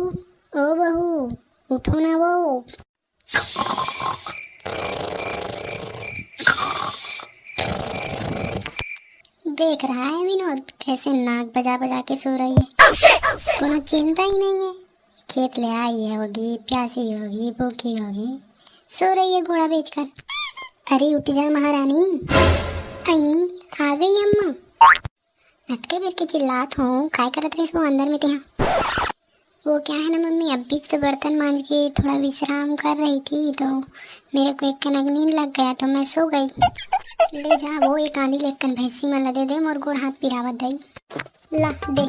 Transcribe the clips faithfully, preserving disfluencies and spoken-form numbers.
ओ बहू, उठो ना वो। देख रहा है विनोद, कैसे नाक बजा बजा के सो रही है। कोनो चिंता ही नहीं है। खेत ले आई है होगी, प्यासी होगी, भूखी होगी, सो रही है घोड़ा बेचकर। अरे उठ जा महारानी। आई, आ गई अम्मा। अतके बेर के चिल्लात हूँ, काय करत रहिस वो अंदर में तेहा? वो क्या है ना मम्मी, अभी तो बर्तन मांज के थोड़ा विश्राम कर रही थी, तो मेरे को एक कनक नींद लग गया, तो मैं सो गई। ले जा, वो एक आंधी लेकन भैंसी मन ला दे दे, मोर गोड़ हाथ पिरावत दई। ला दे।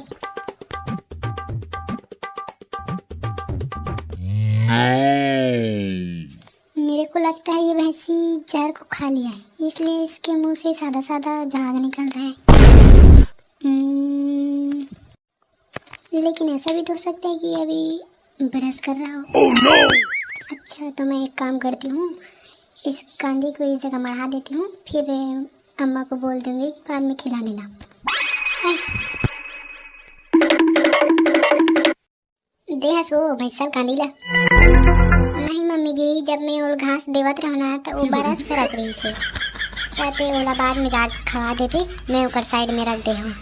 मेरे को लगता है ये भैंसी जहर को खा लिया है, इसलिए इसके मुंह से सादा सादा झाग निकल रहा है। हम्म, लेकिन ऐसा भी तो हो सकता है कि अभी ब्रश कर रहा हो। अच्छा, तो मैं एक काम करती हूँ, इस कांदी को इस जगह मढ़ा देती हूँ, फिर अम्मा को बोल दूंगी कि बाद में खिला देना। दे हस वो भैंसा कांदी ला। नहीं मम्मी जी, जब मैं ओल घास देवत रहूँ ना, तो वो बरस करत रही से। कहते ओला बाद में जाके खवा देबे, मैं ओकर साइड में रख दे हूँ।